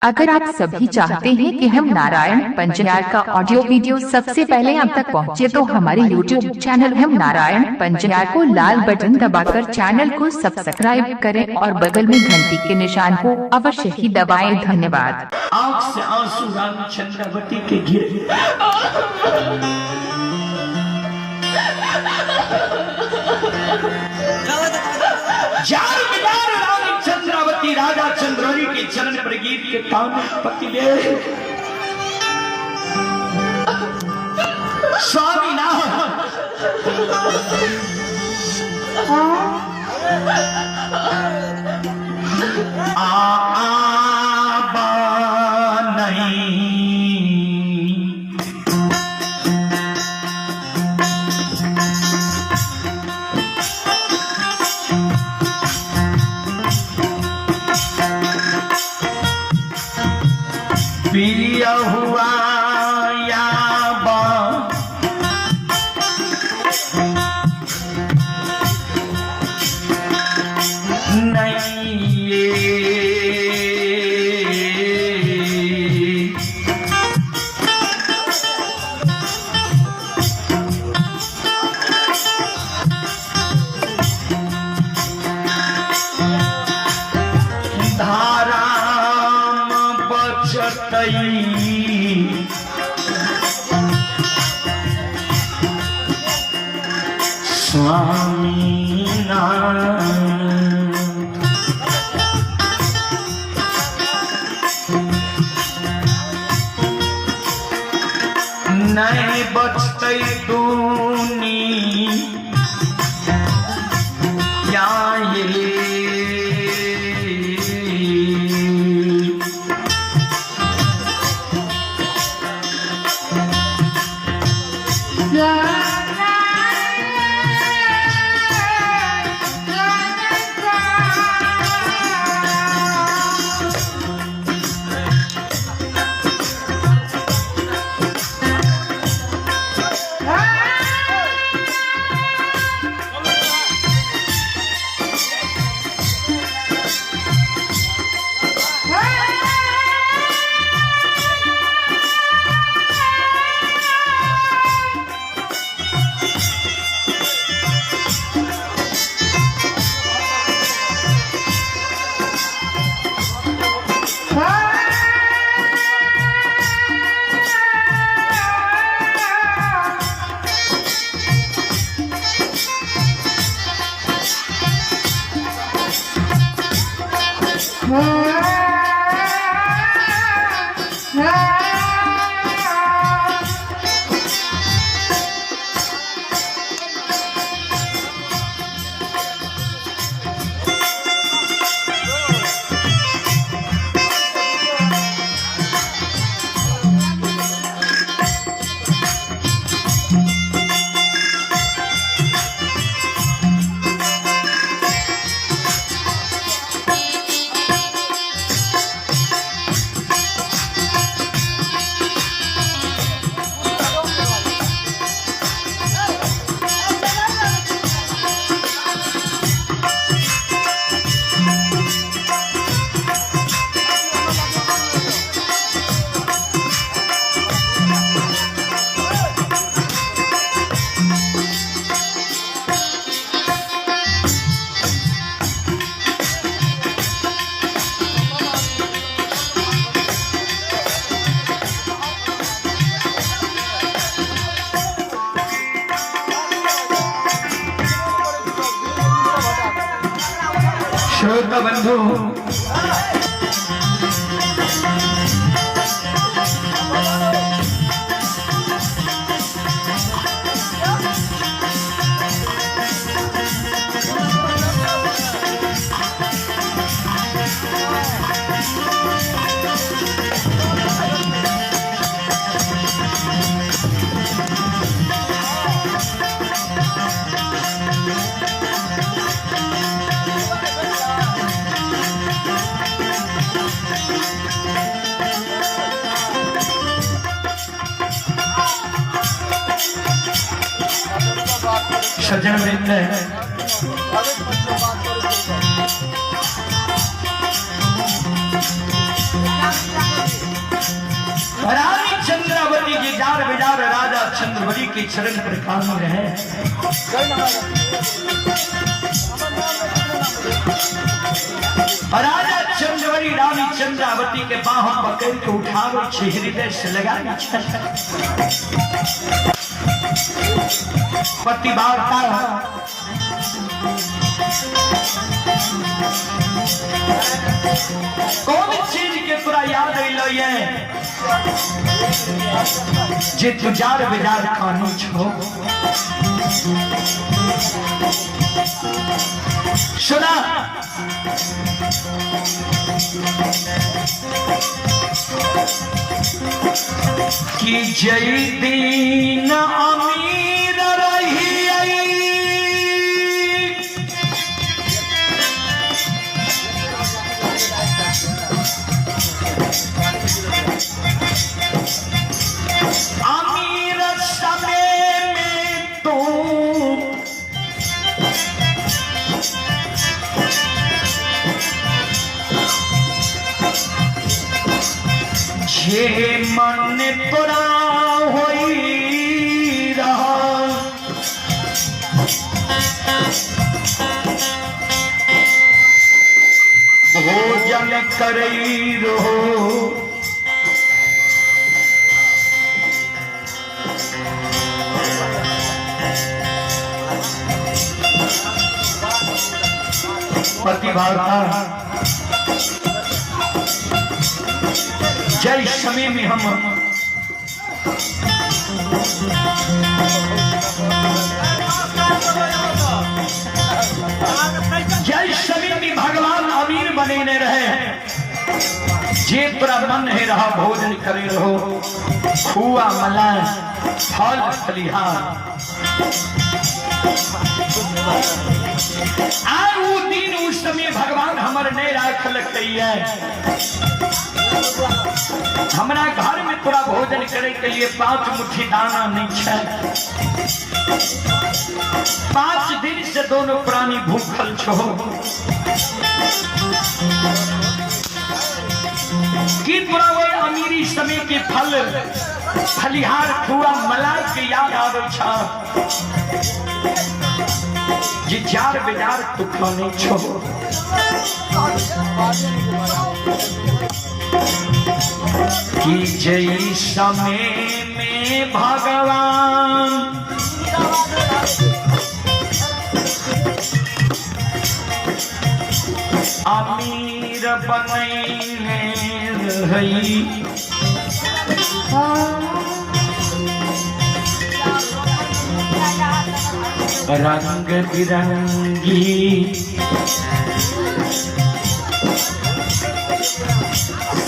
अगर आप सभी चाहते हैं कि हम नारायण पंचयार का ऑडियो वीडियो सबसे पहले आप तक पहुंचे तो हमारे YouTube channel हम नारायण पंचयार को लाल बटन दबाकर चैनल को सब्सक्राइब करें और बगल में घंटी के निशान को अवश्य ही दबाएं। धन्यवाद। आंख से आंसू रानी चंद्रावती के गिरे। जार बिदार रानी चंद्रावती राजा चंद्रौरी के चरण पर गिर के कान पति दे स्वामी ना आ आ नहीं पिया हुआ या बा नहीं ये धाराम बचतई स्वामी नाम। नहीं बचतई दूनी या ये श्रोता बंधु, सज्जन वृंद, चंद्रवरी के चरण पर कानू रहे। राजा चंद्रवरी रानी चंद्रावती के बाह पकड़ के उठावे छे, हृदय से लगावे छे। पति वार्ता कौन चीज के तोरा याद अइलो ये जे तू जार बेजार कानू छो? सुना, कि जय दीन अमीर रही अमीर समय में तू जे मन तोरा होई रहा, भोजन करई रहो। प्रतिभाता जय समय में हम जय समय में भगवान अमीर बनेने रहे, जे तोरा मन है रहा भोजन करे रहो, खुआ मलाई फल फलिहार। आय ऊ दिन उस समय भगवान हमर नहीं राखल है। हमरा घर में तोरा भोजन करे के लिए 5 मुट्ठी दाना नहीं है। 5 दिन से दोनों प्राणी भूखल छो। की तोरा वही अमीरी समय के फल फलिहार खुआ मलाई के याद आवे छा जे जार बेजार तू खाने छो? कि जय समय में भगवान अमीर बनैने रही, रंग बिरंगी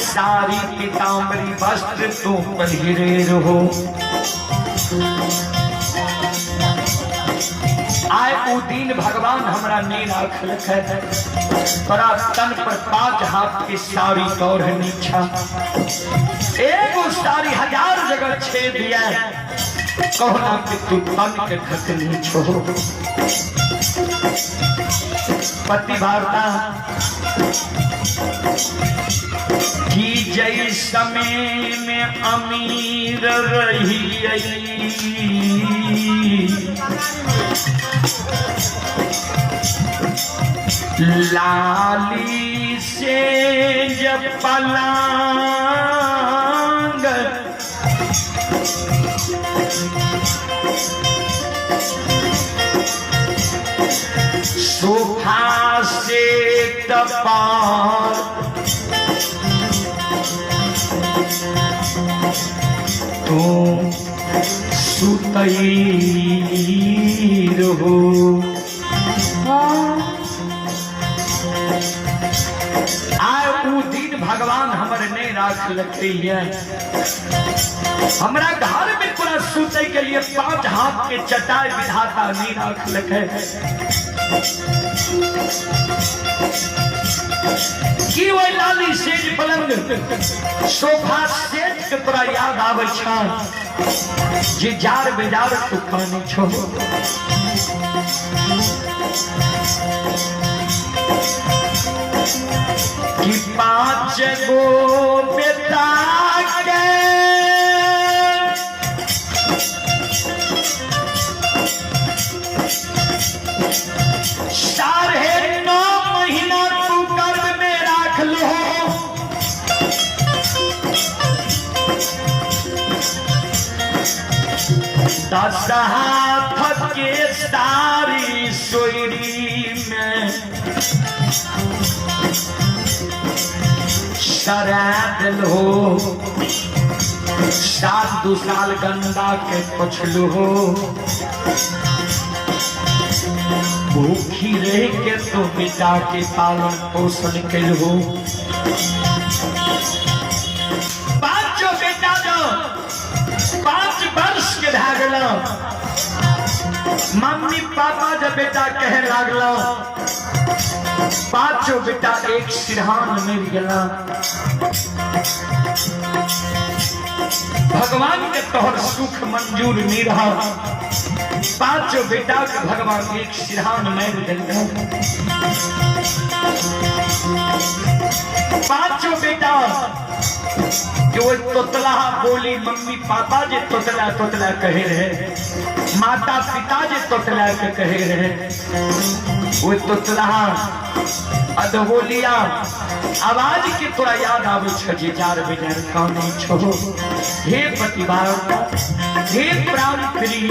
सारी पीताम्बरी वस्त्र तू पहिरे रहो। आए ऊ दिन भगवान हमरा नहीं राखल है। तोरा तन पर 5 हाथ की साड़ी तोड़ नीचा, एगो साड़ी 1000 जगह छेद दिया, कहना कि तू तन के ढकनी छो। पति वार्ता की जय समय में अमीर रही, लाली से जब पलांग सोफा से तपार तू सुतई रहो। आय ऊ दिन भगवान हमर नहीं राख लखैया। हमरा घर में पूरा सूते के लिए 5 हाथ के चटाई विधाता नहीं राख लखे। की वही लाली सेज पलंग सोफा सेट के तोरा याद आवे छा जे जार बेजार तू खाने छो? कि 5 गो बेटा के दस हाथ के सारी सोयरी में सरा दिल हो। 7 साल गंगा के पछलू हो, भूखी रह के तो बेटा के पालन पोषण कल हो। पांचों बेटा जो 5 वर्ष के भए गेल, मम्मी पापा जब बेटा कहे लागल, पांचों बेटा एक सिरहान मिल गया। भगवान के तोहर सुख मंजूर नहीं रहा, पांचों बेटा के भगवान एक सिरहान मिल गया। पांचों बेटा जो तोतला बोली मम्मी पापा जे तोतला तोतला कहे रहे, माता पिता जे तोतला के कहे रहे, वो तोतला अधबोलिया आवाज के तोरा याद आवे छ जे जार बेजार काने छो। हे पतिवार्ता, हे प्राण प्रिय,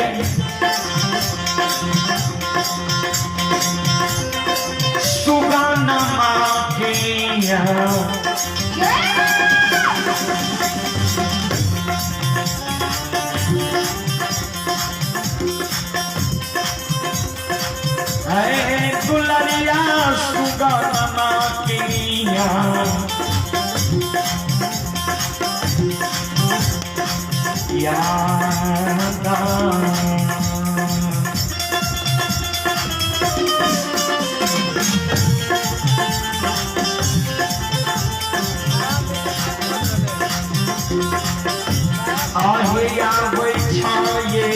सुगाना माफिया दुलरिया सुगाना किया यादा। आहे आबै छाये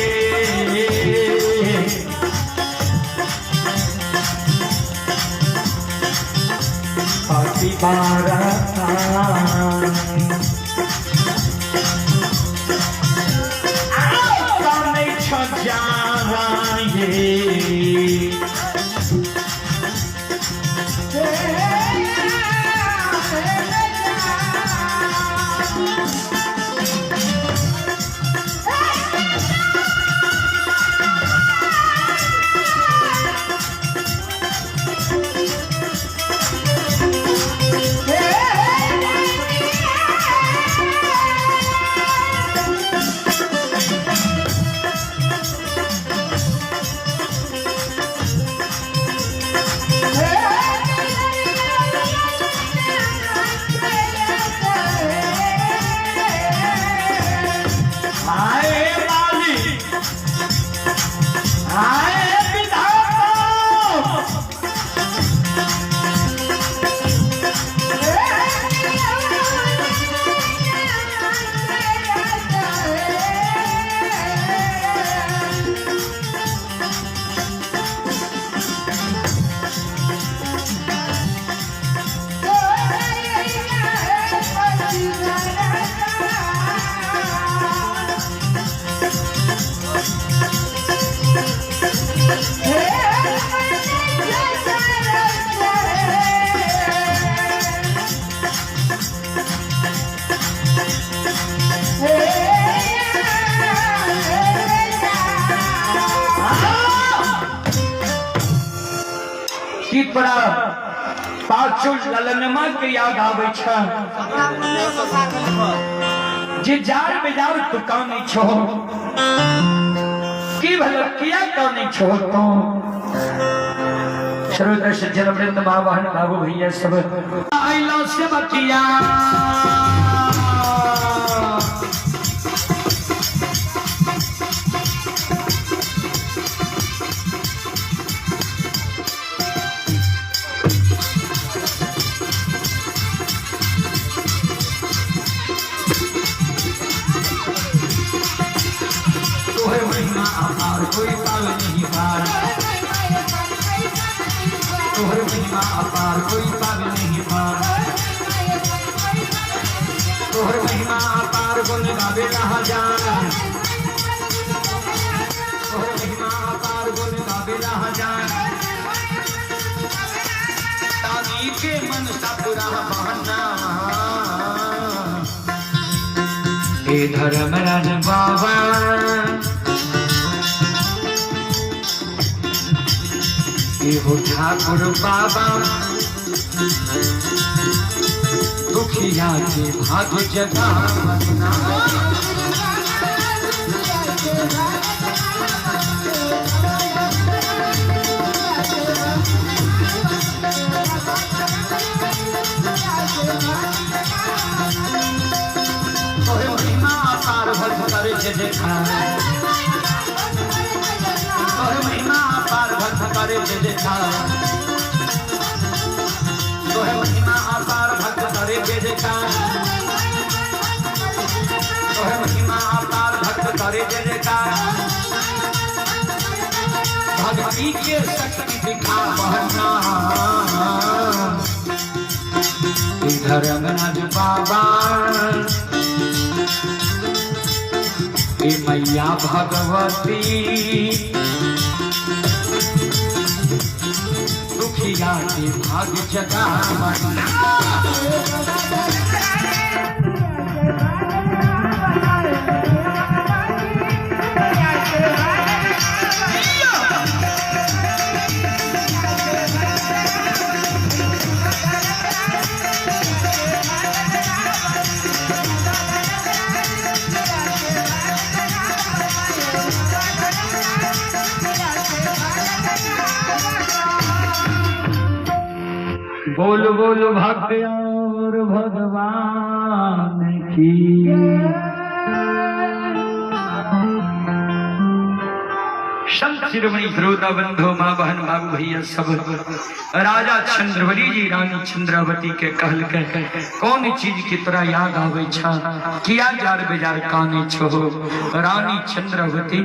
पाछू ललनमा के याद आवे छ जे जार बेजार तू काने छो, की भलो किया काने छो तो। सर्वदर्श सज्जन वृंद महावाहन बाबू भैया सब आइलो से बचिया। कोई पावे नहीं पार, तोहर महिमा अपार, कोई पावे नहीं पार, तोहर महिमा अपार, गुण गावे हजार, तोहर महिमा अपार, गुण गावे हजार। तानी के मन सपुरा बहना, हे धर्मराज बाबा। एहो ठाकुर बाबा दुखिया के भाग जगावना। तोहे महिमा अपार भक्त करे जय जयकार, तोहे महिमा अपार भक्त करे जय जयकार, तोहे महिमा अपार भक्त करे जय जयकार, तोहे महिमा अपार भक्त करे जय जयकार। भक्ति के शक्ति दिखा बहना इधर रंगनाथ बाबा ए मैया भगवती दुखिया के भाग जगावना। बोल बोल भक्त और भगवान की। संत शिरोमणि श्रोता बंधु माँ बहन बाबू भैया सब राजा चंद्रवली जी रानी चंद्रावती के कहल के कौन चीज की तोरा याद आवे छा, किया जार बेजार काने छो। रानी चंद्रावती